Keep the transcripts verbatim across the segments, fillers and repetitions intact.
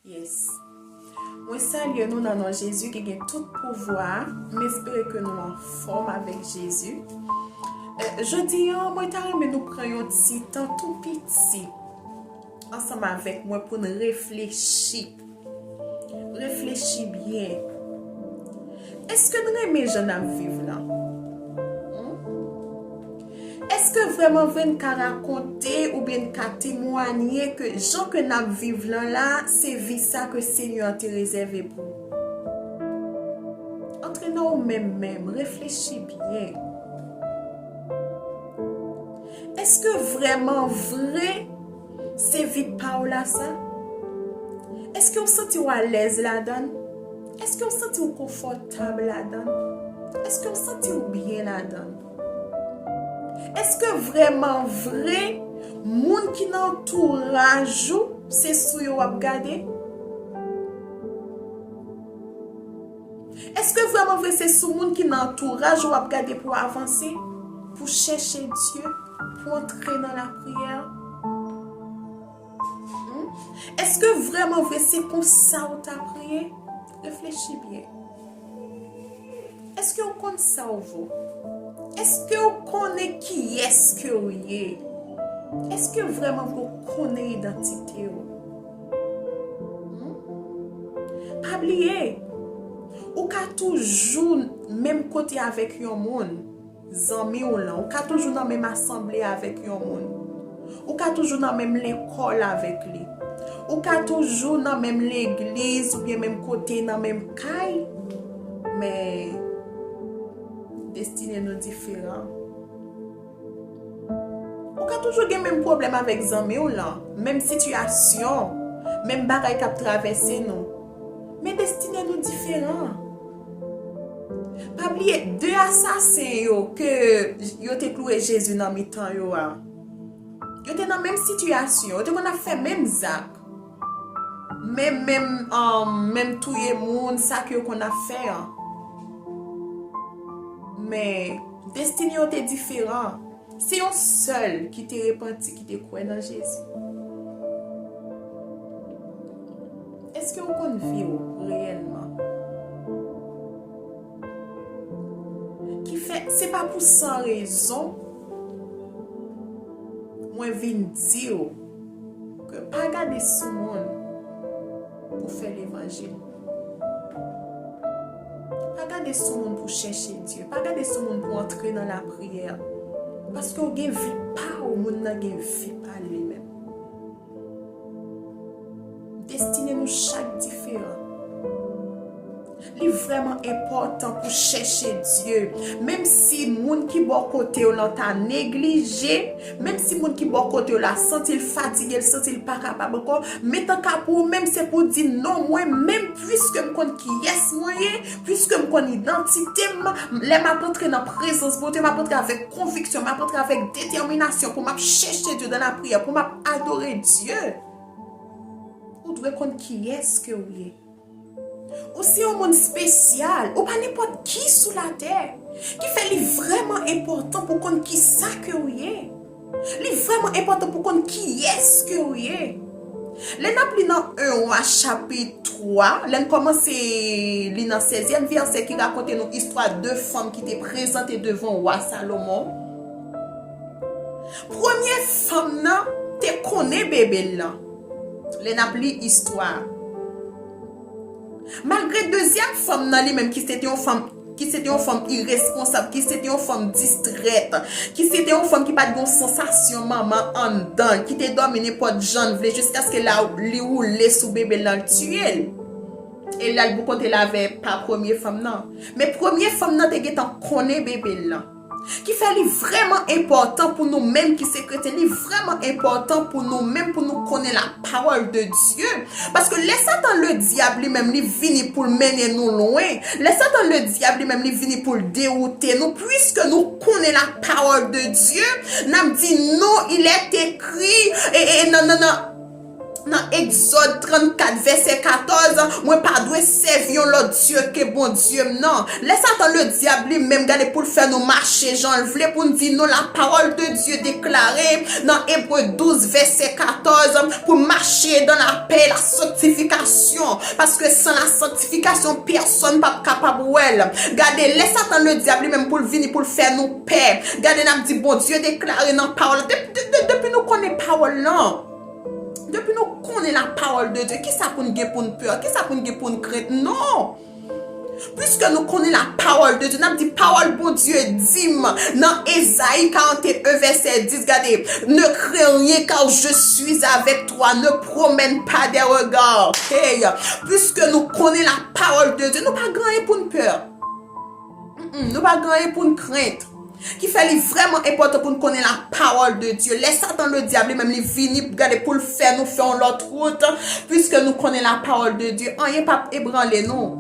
Yes. Mwen salye nou nan non Jezi ki gen tout pouvwa a. M espere ke nou anfòm avèk Jezi. Eh, jodi a, mwen ta renmen nou pran yon ti tan tou piti ansanm avèk mwen pou n reflechi. Reflechi byen. Èske n renmen jan n ap viv lan? Hmm? Èske vrèman vre n ka rakonte oubyen n ka temwanye ke jan ke n ap viv lan la, se vi sa ke Senyè a te rezève pou ou? Antre nan ou menm menm, reflechi byen. Èske vrèman vre se vi pa w la sa? Èske w santi w alèz ladan l? Èske w santi w konfòtab ladan l? Èske w santi w byen ladan l? Èske vrèman vre moun ki nan antouraj ou se sou yo w ap gade? Èske vrèman vre se sou moun ki nan antouraj ou w ap gade pou w avanse, pou w chèche Dye, pou w antre nan lapriyè? Hmm? Èske vrèman vre se konsa ou ta priye? Reflechi byen. Èske w konn sa w vo? Èske w konnen kiyès ke w ye? Èske vrèman vre w konnen idantite w? Hmm? Pa bliye, ou ka toujou menm kote avèk yon moun, zanmi w lan, ou ka toujou nan menm asanble avèk yon moun, ou ka toujou nan menm lekòl avèk li, ou ka toujou nan menm legliz oubyen menm kote, nan menm kay, men destine nou diferan. Ou ka toujou gen menm pwoblèm avèk zanmi w lan, menm sitiyasyon, menm bagay k ap travèse nou. Men destine nou diferan. Pa bliye, de asasen yo ke yo te kloure Jezi nan mitan yo a, yo te nan menm sitiyasyon, yo te konn ap fè menm zak. Menm, menm, um, menm touye moun, sa ke yo konn ap fè an. Men, destine yo te diferan. Se yon sèl ki te repanti, ki te kwè nan Jezi. Èske w konn vi w reyèlman? Ki fè, se pa pou san rezon mwen vin di w ke pa gade sou moun pou fè levanjil. Pa gade sou moun pou chèche Dye. Pa gade sou moun pou antre nan lapriyè. Paske w gen vi pa w, moun nan gen vi pa li menm. Destine nou chak diferan. Li vrèman enpòtan pou chèche Dye. Menm si moun ki bò kote w lan ta neglije, menm si moun ki bò kote w la santi l fatige, l santi l pa kapab ankò, men tanka pou ou menm, se pou w di, "Non, mwen menm, piske m konn kiyès mwen ye, piske m konn idantite m, lè m ap antre nan prezans Bondye, m ap antre avèk konviksyon, m ap antre avèk detèminasyon pou m ap chèche Dye nan lapriyè, pou m ap adore Dye." Ou dwe konn kiyès ke w ye. Ou se yon moun espesyal, ou pa nenpòt ki sou latè. Ki fè li vrèman enpòtan pou konn kisa ke w ye. Li vrèman enpòtan pou konn kiyès ke w ye. Lè n ap li nan en Wa chapit twa, lè n kòmanse li nan sèzyèm vèsè ki rakonte nou istwa de fanm ki te prezante devan wa Salomon. Premye fanm nan te konnen bebe l lan. Lè n ap li istwa a. Malgre dezyèm fanm nan li menm ki se te yon fanm, ki se te yon fanm iresponsab, ki se te yon fanm distrèt, ki se te yon fanm ki pa t gen yon sansasyon manman anndan l, ki te dòmi nenpòt jan l vle jiskaske la li woule sou bebe l lan, l tiye l. E l al boukonte l avè pa premye fanm nan. Men premye fanm nan te gentan konnen bebe l lan. Ki fè li vrèman enpòtan pou nou menm ki se kretyen, li vrèman enpòtan pou nou menm pou nou konnen lapawòl de Dye. Paske lè Satan ledyab li menm li vini pou l mennen nou lwen, lè Satan ledyab li menm li vini pou l dewoute nou, piske nou konnen lapawòl de Dye, n ap di non, il est écrit, e, e, nan, nan, nan, Nan Egzòd trannkat, vèsè katòz, mwen pa dwe sèvi yon lòt dye ke Bondye m nan. Lè Satan Ledyab li menm gade pou l fè nou mache jan l vle, pou n di non, lapawòl de Dye deklare nan Ebre douz, vèsè katòz, pou n mache dans la paix, la sanctification, paske san la sanctification, pèsonn p ap kapab wè l. Gade, lè Satan Ledyab li menm pou l vini, pou l fè nou pè, gade, n ap di, Bondye deklare nan pawòl, de- de- de- depi nou konnen pawòl lan, depi nou konnen lapawòl de Dye, kisa pou n gen pou n pè? Kisa pou n gen pou n krent? Non! Piske nou konnen lapawòl de Dye, n ap di pawòl Bondye di m nan Ezayi karannteyen vèsè dis, gade, ne crains rien car je suis avec toi, ne promène pas des regards. Hey, piske nou konnen lapawòl de Dye, nou pa gen anyen pou n pè. Mm-mm, nou pa gen anyen pou n krent. Ki fè li vrèman enpòtan pou n konnen lapawòl de Dye. Lè Satan Ledyab li menm li vini, gade, pou l fè nou fè yon lòt wout, piske nou konnen lapawòl de Dye, anyen p ap ebranle nou.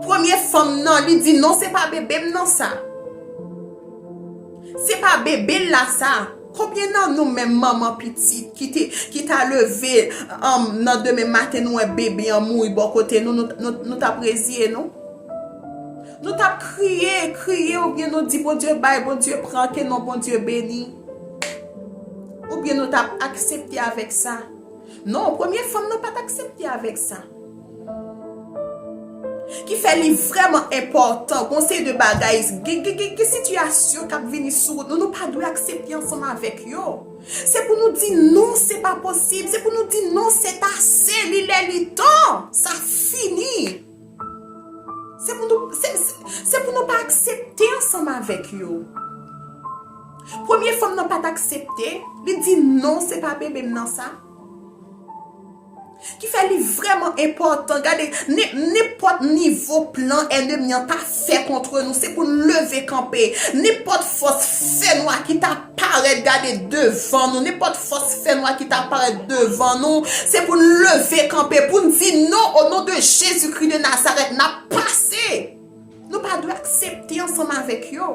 Premye fanm nan, li di, non, se pa bebe m nan sa. Se pa bebe l la sa. Konbyen nan nou menm manman pitit ki te, ki ta leve, um, nan demen maten nou wè bebe an mouri bò kote nou, nou, nou, nou t ap reziye nou? Nou t ap kriye, kriye, oubyen nou di, Bondye bay, Bondye pran, ke non Bondye beni. Oubyen nou t ap aksepte avèk sa. Non, premye fanm nan pa t aksepte avèk sa. Ki fè li vrèman enpòtan, gon seri de bagay, gen, gen, gen, gen sitiyasyon k ap vini sou wout nou, nou pa dwe aksepte ansanm avèk yo. Se pou nou di non, se pa posib. Se pou nou di non, c'est assez, li lè li tan, sa fini. Se pou nou, se, se, se pou nou pa aksepte ansanm avèk yo. Premye fanm nan pa t aksepte, li di non, se pa bebe m nan sa. Ki fè li vrèman enpòtan. Gade, ne- nenpòt nivo plan ènmi an ta fè kont nou, se pou n leve kanpe. Nenpòt fòs fènwa ki ta parèt, gade, devan nou, nenpòt fòs fènwa ki ta parèt devan nou, se pou n leve kanpe, pou n di non, o non de Jezikri de Nazarèt, n ap pase. Nou pa dwe aksepte ansanm avèk yo.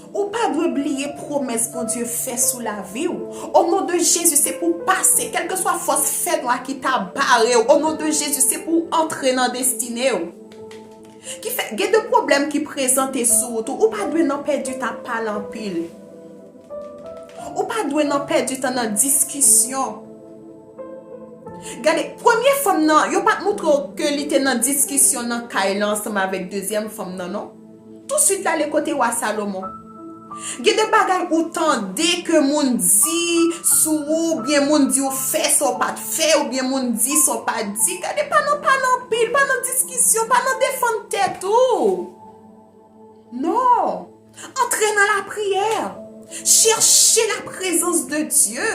Ou pa dwe bliye pwomès Bondye fè sou lavi w. O non de Jezi, se pou w pase, kèlkeswa fòs fènwa ki ta bare w. O non de Jezi, se pou w antre nan destine w. Ki fè, gen de pwoblèm ki prezante sou wout ou, ou pa dwe nan pèdi tan ap pale anpil. Ou pa dwe nan pèdi tan nan diskisyon. Gade, premye fanm nan, yo pa t montre w ke li te nan diskisyon nan kay la ansanm avèk dezyèm fanm nan, non. Tousuit l ale kote wa Salomon. Gen de bagay ou tande ke moun di sou ou, oubyen moun di w fè sa w pa t fè, oubyen moun di sa w pa t di. Gade, pa nan pale anpil, pa nan diskisyon, pa nan defann tèt ou. Non. Antre nan lapriyè. Chèche la prezans de Dye.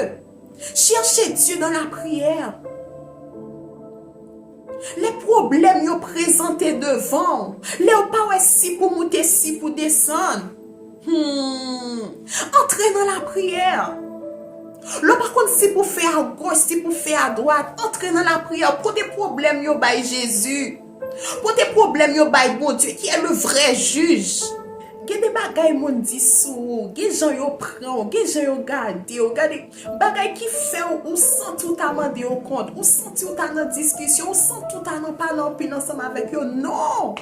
Chèche Dye nan lapriyè. Lè pwoblèm yo prezante devan w, lè w pa wè si pou moute, si pou desann, hmm, antre nan lapriyè. Lè w pa konn si pou fè agoch, si pou fè adwat, antre nan lapriyè. Pote pwoblèm yo bay Jezi. Pote pwoblèm yo bay Bondye, ki è le vrè jij. Gen de bagay moun di sou ou, gen jan yo pran w, gen jan yo gade w. Gade, bagay ki fè w, ou santi w ta mande yo kont, ou santi w ta nan diskisyon, ou santi w ta nan pale anpil ansanm avèk yo. Non!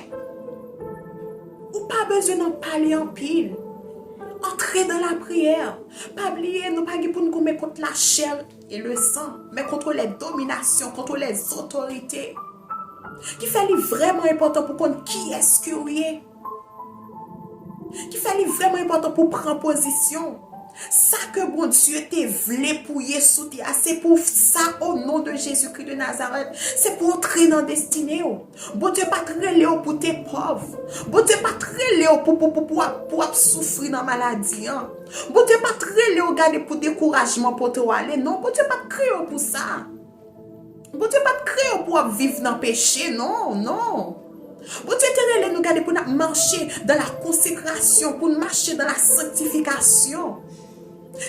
Ou pa bezwen nan pale anpil. Antre nan lapriyè. Pa bliye, nou pa gen pou n goumen kont lachè e le san, men kont lè dominasyon, kont lè zotorite. Ki fè li vrèman enpòtan pou konn kiyès ke w ye. Ki fè li vrèman enpòtan pou w pran pozisyon. Sa ke Bondye te vle pou w ye sou tè a, se pou sa, o non de Jezikri de Nazarèt. Se pou w antre nan destine w. Bondye pa t rele w pou w te pòv. Bondye pa t rele w pou, pou, pou, pou w ap, pou w ap soufri nan maladi an. Bondye pa t rele w gade pou dekourajman pote w ale. Non, Bondye pa t kreye w pou sa. Bondye pa t kreye w pou w ap viv nan peche, non, non. Bondye te rele nou gade pou n ap mache dans la consécration, pou n mache dans la sanctification.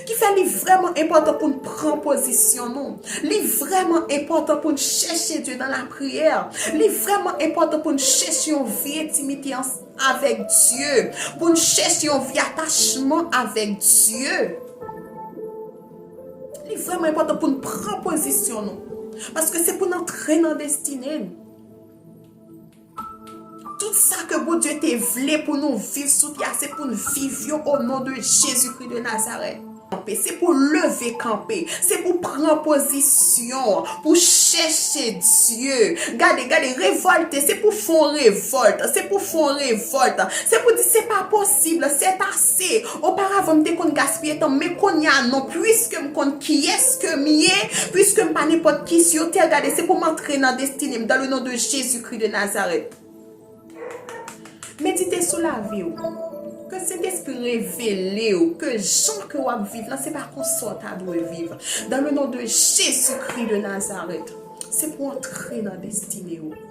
Ki fè li vrèman enpòtan pou n pran pozisyon nou. Li vrèman enpòtan pou n chèche Dye nan lapriyè. Li vrèman enpòtan pou n chèche yon vi entimite ans-, avèk Dye. Pou n chèche yon vi atachman avèk Dye. Li vrèman enpòtan pou n pran pozisyon nou. Paske se pou n antre nan destine n. Tout sa ke Bondye te vle pou nou viv sou tè a, se pou n viv yo o non de Jezikri de Nazarèt. Se pou leve kanpe, se pou pran pozisyon, pou chèche Dye. Gade, gade, revòlte, se pou fè yon revòlt, se pou fè yon revòlt, se pou di se pa posib, c'est assez. Oparavan m te konn gaspiye tan, men kounye a non, puiske m konn kiyès ke m ye, puiske m pa nenpòt ki sou tè, gade, se pou m antre nan destine m, dans le nom de Jésus-Christ de Nazareth. Medite sou lavi w. Ke Sentespri revele w ke jan ke w ap viv lan, se pa konsa w ta dwe viv. Dans le nom de Jésus-Christ de Nazareth, se pou antre nan destine w.